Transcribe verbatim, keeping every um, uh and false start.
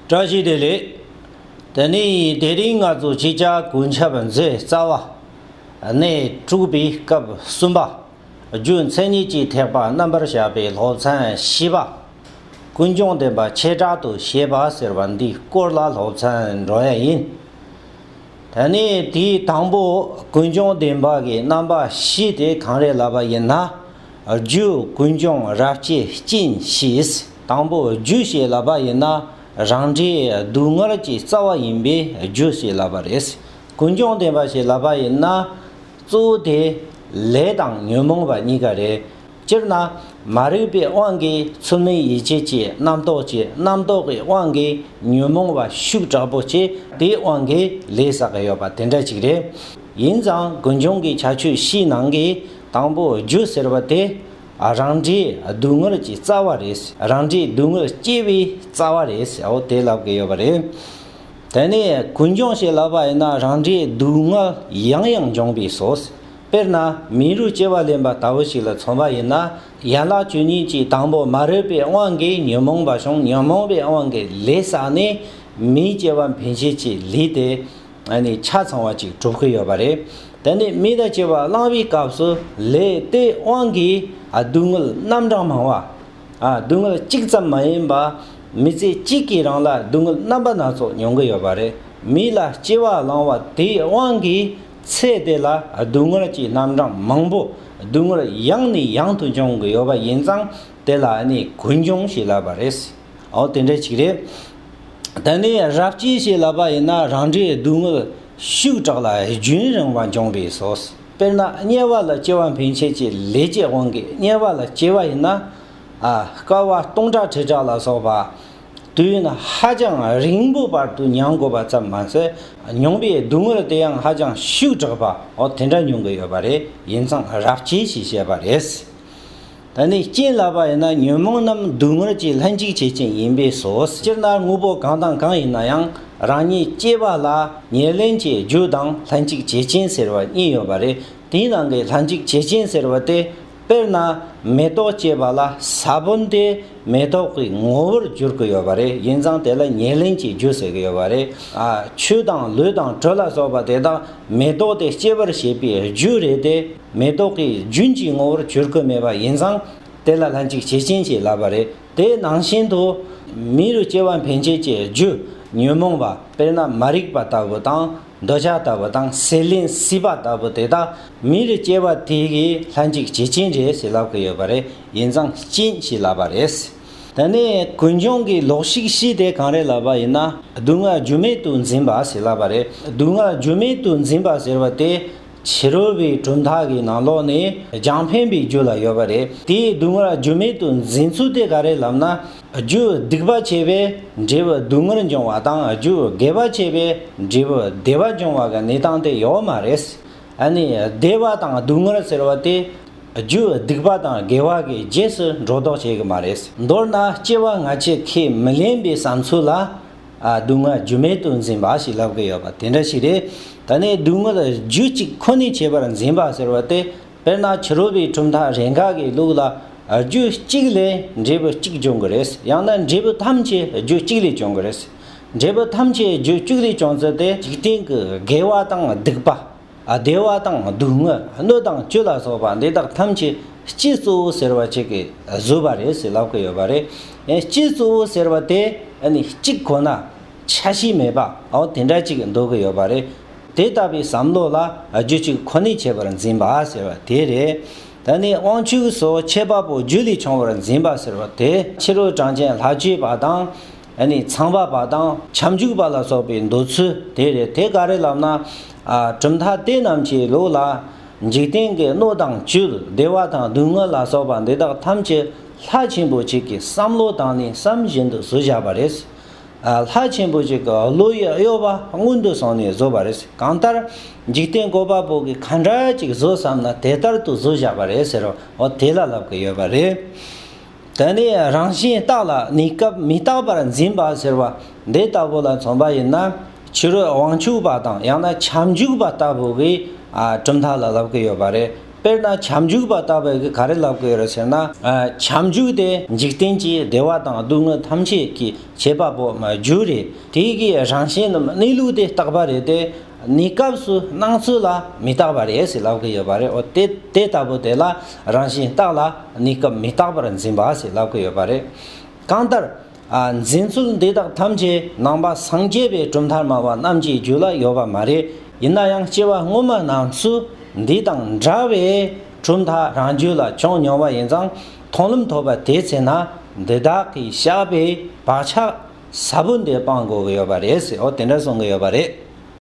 བཀྲ་ཤིས་བདེ་ལེགས། དེ་ནས་དེ་རིང་ང་ཚོ་ཆོས་རྒྱལ་ཀུན་ཁྱབ་མཛོད་རྩ་བ་ནས་དྲུག་པའི་སྐབས་གསུམ་པ། རྒྱུ་མཚན་ཉིད་ཀྱི་ཐེག་པ་རྣམ་པར་དཔྱད་པའི་སློབ་ཚན་བཞི་པ། ཀུན་འབྱུང་བདེན་པ་བྱེ་བྲག་ཏུ་བཤད་པ་ཟེར་བ་འདིའི་སྐོར་ལ་སློབ་ཚན་འགྲོ་ཡ་ཡིན། དེ་ནས་དེའི་དང་པོ་ཀུན་འབྱུང་བདེན་པ་གི་རྣམ་པ་བཞི་དེ་གང་རེད་ལབ་པ་ཡིན་ན། རྒྱུ་ཀུན་འབྱུང་རབ་བྱེད་རྐྱེན་བཞི། དང་པོ་རྒྱུ་ཞེས་ལབ་པ་ཡིན་ན། རང་འབྲས་སྡུག་བསྔལ་གྱི་རྩ་བ་ཡིན་པས་རྒྱུ་ཞེས་ལབ་པ་རེད། ཀུན་འབྱུང་བདེན་པ་ཞེས་ལབ་པ་ཡིན་ན། གཙོ་བོ་དེ་ལས་དང་ཉོན་མོངས་པ་གཉིས་ཀ་རེད། སྤྱིར་ན་མ་རིག་པའི་དབང་གིས་ཚུལ་མིན་ཡིད་བྱེད་ཀྱི་རྣམ་རྟོག་སྐྱེ། རྣམ་རྟོག་གི་དབང་གིས་ཉོན་མོངས་པ་ཤུགས་དྲག་པོ་སྐྱེ། དེའི་དབང་གིས་ལས་བསགས་ཀྱི་ཡོད་པ་དེ་འདྲ་ཅིག་རེད། ཡིན་ཙང་ཀུན་འབྱུང་གི་ཁྱད་ཆོས་བཞིའི་ནང་གི་དང་པོ་རྒྱུ་ཟེར་བ་དེ། རང་འབྲས་སྡུག་བསྔལ་གྱི་རྩ་བ་རེད། རང་འབྲས་སྡུག་བསྔལ་སྐྱེ་བའི་རྩ་བ་རེད། འོ་དེ་ལབ་ཀྱི་ཡོད་པ་རེད། དེ་ནས་ཀུན་འབྱུང་ཞེས་ལབ་པ་ཡིན་ན་རང་འབྲས་སྡུག་བསྔལ་ཡང་ཡང་འབྱུང་བས་སོ། དཔེར་ན་མི་རུ་སྐྱེ་བ་ལེན་པ་ལྟ་བུ་ཞིག་ལ་མཚོན་པ་ཡིན་ན། ཡན་ལག་བཅུ་གཉིས་ཀྱི་དང་པོ་མ་རིག་པའི་དབང་གིས་ཉོན་མོངས་པ་བྱུང་། ཉོན་མོངས་པའི་དབང་གིས་ལས་བསགས་ནས་མིའི་སྐྱེ་བ་འཕེན་བྱེད་ཀྱི་ལས་དེ་ཨ་ནི་ཆ་ཚང་བ་ཅིག་གྲུབ་ཀྱི་ཡོད་པ་རེད། དེ་ནས་མི་དང་སྐྱེ་བ་བླངས་པའི་སྐབས་སུ་ལས་དེའི་དབང་གིས་སྡུག་བསྔལ་རྣམ་གྲངས་མང་བ། ཨ། སྡུག་བསྔལ་གཅིག་ཙམ་མ་ཡིན་པ། མི་ཚེ་གཅིག་གིས་རང་ལ་སྡུག་བསྔལ་རྣམ་པ་སྣ་ཚོགས་མྱོང་གི་ཡོད་པ་རེད། མི་ལ་སྐྱེ་བ་བླངས་པ་དེའི་དབང་གིས་ཚེ་དེ་ལ་སྡུག་བསྔལ་གྱི་རྣམ་གྲངས་མང་པོ། སྡུག་བསྔལ་ཡང་ནས་ཡང་དུ་འབྱུང་གི་ཡོད་པ་ཡིན་ཙང་དེ་ལ་ནི་ཀུན་འབྱུང་ཞེས་ལབ་པ་རེད། འོ་དེ་འདྲ་ཅིག་རེད། དེ་ནས་རབ་བྱེད་ཞེས་ལབ་པ་ཡིན་ན་རང་འབྲས་སྡུག་བསྔལ་ཤུགས་དྲག་ལ་རྒྱུན་རིང་བ་འབྱུང་བས་སོ། དཔེར་ན་དམྱལ་བ་ལ་སྐྱེ་བ་འཕེན་བྱེད་ཀྱི་ལས་ཀྱི་དབང་གིས་དམྱལ་བ་ལ་སྐྱེ་བ་ཡིན་ན། ཨ། བསྐལ་པ་སྟོང་ཕྲག་ཁྲི་ཕྲག་ལ་སོགས་པ། དུས་ཡུན་ཧ་ཅང་རིང་པོ་བར་དུ་མྱང་དགོས་པ་ཙམ་མ་ཟད། མྱོང་བའི་སྡུག་བསྔལ་དེ་ཡང་ཧ་ཅང་ཤུགས་དྲག་པ། འོ་དེ་འདྲ་མྱོང་གི་ཡོད་པ་རེད། ཡིན་ཙང་རབ་བྱེད་ཞེས་བཤད་པ་རེད། ད་ནི་རྐྱེན་ལབ་པ་ཡིན་ན་ཉོན་མོངས་རྣམས་སྡུག་བསྔལ་གྱི་ལྷན་ཅིག་བྱེད་ཅན་ཡིན་པས་སོ། སྤྱིར་ན་དངོས་པོ་གང་དང་གང་ཡིན་ན་ཡང་རང་ཉིད་སྐྱེ་བ་ལ་ཉེར་ལེན་གྱི་རྒྱུ་དང་ལྷན་ཅིག་བྱེད་ཅན་ཟེར་བ་གཉིས་ཡོད་པ་རེད། དེའི་ནང་གི་ལྷན་ཅིག་བྱེད་ཅན་ཟེར་བ་དེ། དཔེར་ན་མེ་ཏོག་སྐྱེས་པ་ལ་ས་བོན་དེ་མེ་ཏོག་གི་ངོ་བོར་གྱུར་གྱི་ཡོད་པ་རེད། ཡིན་ཙང་དེ་ལ་ཉེར་ལེན་གྱི་རྒྱུ་ཟེར་གྱི་ཡོད་པ་རེད། ཨ། ཆུ་དང་ལུད་དང་དྲོད་ལ་སོགས་པ་དེ་དག་མེ་ཏོག་དེ་སྐྱེ་བར་བྱེད་པའི་རྒྱུ་རེད་དེ། མེ་ཏོག་གི་རྒྱུན་གྱི་ངོ་བོར་གྱུར་གྱི་མེད་པ་ཡིན་ཙང་དེ་ལ་ལྷན་ཅིག་བྱེད་ཅན་ཞེས་ལབ་པ་རེད། དེ་ནང་བཞིན་དུ་མི་རུ་སྐྱེ་བ་འཕེན་བྱེད་ཀྱི་རྒྱུ་ཉོན་མོངས་པ། དཔེར་ན་མ་རིག་པ་ལྟ་བུ་དང་། འདོད་ཆགས་ལྟ་བུ་དང་། སྲེད་ལེན་སྲིད་པ་ལྟ་བུ་དེ་དག་མི་རུ་སྐྱེ་བ་དེ་གི་ལྷན་ཅིག་བྱེད་ཅན་རེད་ཟེར་ལབ་ཀྱི་ཡོད་པ་རེད། ཡིན་ཙང་རྐྱེན་ཞེས་ལབ་པ་རེད། དེ་ནས་ཀུན་འབྱུང་གི་ལོག་ཤུགས་བཞི་དེ་གང་རེད་ལབ་པ་ཡིན་ན། སྡུག་བསྔལ་རྒྱུ་མེད་དུ་འཛིན་པ་ཞེས་ལབ་པ་རེད། སྡུག་བསྔལ་རྒྱུ་མེད་དུ་འཛིན་པ་ཟེར་བ་དེ། ཕྱི་རོལ་པའི་གྲུབ་མཐའ་གི་ནང་ལོགས་ནས་རྒྱང་འཕེན་པའི་རྒྱུ་ལ་ཡོད་པ་རེད། དེའི་སྡུག་བསྔལ་རྒྱུ་མེད་དུ་འཛིན་ཚུལ་དེ་ག་རེ་ལབ་ན། རྒྱུ་སྡིག་པ་བྱས་པས་འབྲས་བུ་སྡུག་བསྔལ་འབྱུང་བ་དང་། རྒྱུ་དགེ་བ་བྱས་པས་འབྲས་བུ་བདེ་བ་འབྱུང་བ་གི་གནས་སྟངས་དེ་ཡོད་མ་རེད། ཨ་ནི་བདེ་བ་དང་སྡུག་བསྔལ་ཟེར་བ་དེ། རྒྱུ་སྡིག་པ་དང་དགེ་བ་གི་རྗེས་སུ་འགྲོ་ལྡོག་བྱེད་ཀྱི་མ་རེད། མདོར་ན་སྐྱེ་བ་སྔ་ཕྱི་ཁས་མི་ལེན་པའི་བསམ་ཚུལ་ལ། ཨ། སྡུག་བསྔལ་རྒྱུ་མེད་དུ་འཛིན་པ་ཞེས་ལབ་ཀྱི་ཡོད་པ་དེ་འདྲ་ཞིག་རེད། ད་ནི་སྡུག་བསྔལ་རྒྱུ་གཅིག་ཁོ་ནས་བྱེད་པར་འཛིན་པ་ཟེར་བ་དེ། དཔེར་ན་ཕྱི་རོལ་པའི་གྲུབ་མཐའ་རེ་འགའ་གི་ལུགས་ལ། རྒྱུ་གཅིག་ལས་འབྲས་བུ་གཅིག་འབྱུང་གི་རེད། ཡང་ན་འབྲས་བུ་ཐམས་ཅད་རྒྱུ་གཅིག་ལས་བྱུང་གི་རེད། འབྲས་བུ་ཐམས་ཅད་རྒྱུ་གཅིག་ལས་བྱུང་ཚུལ་དེ་འཇིག་རྟེན་གྱི་དགེ་བ་དང་སྡིག་པ། ཨ། བདེ་བ་དང་སྡུག་བསྔལ། གནོད་དང་བཅོལ་ལ་སོགས་པ་འདི་དག་ཐམས་ཅད་སྤྱི་གཙོ་བོ་ཟེར་བ་ཅིག་གིས་བཟོས་པ་རེད་ཟེར་ལབ་ཀྱི་ཡོད་པ་རེད། ཨེ། སྤྱི་གཙོ་བོ་ཟེར་བ་དེ་ཨ་ནི་གཅིག་ཁོ་ན་ཆ་ཤས་མེད་པ། འོ་དེ་འདྲ་ཅིག་འདོད་ཀྱི་ཡོད་པ་རེད། དེ་ལྟ་བུའི་བསམ་བློ་ལ་རྒྱུ་གཅིག་ཁོ་ནས་བྱེད་པར་འཛིན་པ་ཟེར་བ་དེ་རེད། ད་ནི་དབང་ཕྱུག་སོགས་ཁྱད་པར་པོ་རྒྱུ་ལས་བྱུང་བར་འཛིན་པ་ཟེར་བ་དེ་ཕྱི་རོལ་གྲངས་ཅན་ལྷ་བཅས་པ་དང་། ཨ་ནི་ཚངས་པ་པ་དང་ཁྱབ་འཇུག་པ་ལ་སོགས་པའི་འདོད་ཚུལ་དེ་རེད། དེ་ག་རེ་ལབ་ན། ཨ། གྲུབ་མཐའ་དེ་རྣམས་ཀྱི་ལུགས་ལ་འཇིག་རྟེན་གྱི་གནོད་དང་བཅོལ། བདེ་བ་དང་སྡུག་བསྔལ་ལ་སོགས་པ་འདི་དག་ཐམས་ཅད་ལྷ་ཆེན་པོ་གཅིག་གི་བསམ་བློ་བཏང་ནས་བསམ་བཞིན་དུ་བཟོས་བཞག་པ་རེད། ཨ། ལྷ་ཆེན་པོ་གཅིག་གི་བློ་ཡི་གཡོ་བ་སྔོན་དུ་སོང་ནས་བཟོས་པ་རེད། གང་ལྟར་འཇིག་རྟེན་བཀོད་པ་པོ་གིས་ག་འདྲ་ཅིག་བཟོས་བསམ་ན་དེ་ལྟར་དུ་བཟོས་བཞག་པ་རེད་ཟེར་བ། འོ་དེ་ལ་ལབ་ཀྱི་ཡོད་པ་རེད། དེ་ནས་རང་བཞིན་རྟག་ལ་གནས་སྐབས་མི་རྟག་པར་འཛིན་པ་ཟེར་བ་འདི་ལྟ་བུ་ལ་མཚོན་པ་ཡིན་ན། ཕྱི་རོལ་དབང་ཕྱུག་པ་དང་ཡང་ན་ཁྱབ་འཇུག་པ་ལྟ་བུ་གིས། ཨ། གྲུབ་མཐའ་ལ་ལབ་ཀྱི་ཡོད་པ་རེད། དཔེར་ན་ཁྱབ་འཇུག་པ་ལྟ་བུ་གིས་ག་རེ་ལབ་ཀྱི་ཡོད་རེད་ཟེར་ན། ཨ། ཁྱབ་འཇུག་དེ་འཇིག་རྟེན་གྱི་བདེ་བ་དང་སྡུག་བསྔལ་ཐམས་ཅད་ཀྱི་བྱེད་པ་པོ་རྒྱུ་རེད། དེ་གི་རང་བཞིན་ནམ་གནས་ལུགས་དེ་རྟག་པ་རེད་དེ། གནས་སྐབས་སུ་སྣང་ཚུལ་ལ་མི་རྟག་པ་རེད་ཟེར་ལབ་ཀྱི་ཡོད་པ་རེད། འོ་དེ་དེ་ལྟ་བུ་དེ་ལ་རང་བཞིན་རྟག་ལ་གནས་སྐབས་མི་རྟག་པར་འཛིན་པ་ཟེར་ལབ་ཀྱི་ཡོད་པ་རེད། གང་ལྟར། ཨ། འཛིན་ཚུལ་འདི་དག་ཐམས་ཅད་ནང་པ་སངས་རྒྱས་པའི་གྲུབ་མཐའ་སྨྲ་བ་རྣམས་ཀྱི་རྒྱུད་ལ་ཡོད་པ་མ་རེད། ཡིན་ན་ཡང་སྐྱེ་བ་སྔོན་མ་རྣམས་སུ་འདི་དང་འདྲ་བའི་གྲུབ་མཐའ་རང་རྒྱུད་ལ་བྱུང་མྱོང་བ་ཡིན་ཙང་། མཐོང་ལམ་ཐོབ་པ་དེ་ཚེ་ན་འདི་དག་གིས་བཤགས་པའི་བག་ཆགས་ས་བོན་དེ་སྤང་དགོས་ཀྱི་ཡོད་པ་རེད་ཟེར། འོ་དེ་འདྲ་གསུང་གི་ཡོད་པ་རེད།